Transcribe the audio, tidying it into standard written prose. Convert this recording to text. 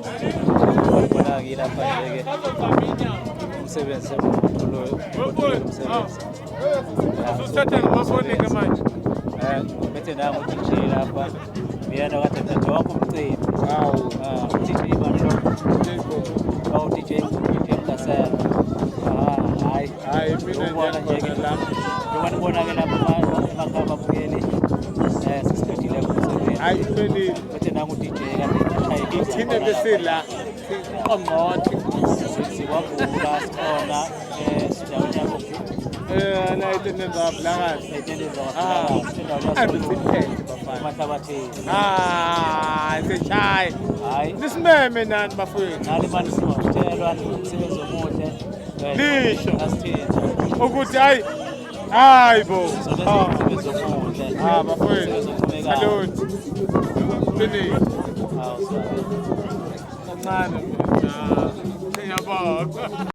Bona-ke lapha nje-ke umsebenzi umsebenzi. Usuthatha ngamafoni-ke manje. Ngiphethe nangu u-DJ lapha. Uyena kade phethe wonke umcimbi. Hawu. Ah, u-DJ bani lo? Oh, DJ, DJ Mgasela. Ah, hayi. Hayi mina Ubona nje nje khona la. Njengoba nibona-ke lapha emakhaya ababukeli, sesiqedile umsebenzi. Hayi iphelile. Phethe nangu u-DJ kade eshaya Thina besila siqongqothe. Sikwavula sikhona endaweni yakuphi? La etendeni zaBlakazi. Ey'tendeni Ah. zakwaBlakazi, endaweni Ave yaseLundi, sithethe bafana. eMahlabathini. Ah, seshaye. Hhayi, Nisimeme nani bafowethu. nani mani singothelwa umsebenzi omuhle. Lisho. Asithinta. Ukuthi hayi hayi bo. Sobenza Ah. umsebenzi omuhle. Ah bafowethu. Umsebenzi oqhubekayo. Salute. Finish. Hawu, sorry. Kancane mina. Ngiyabonga.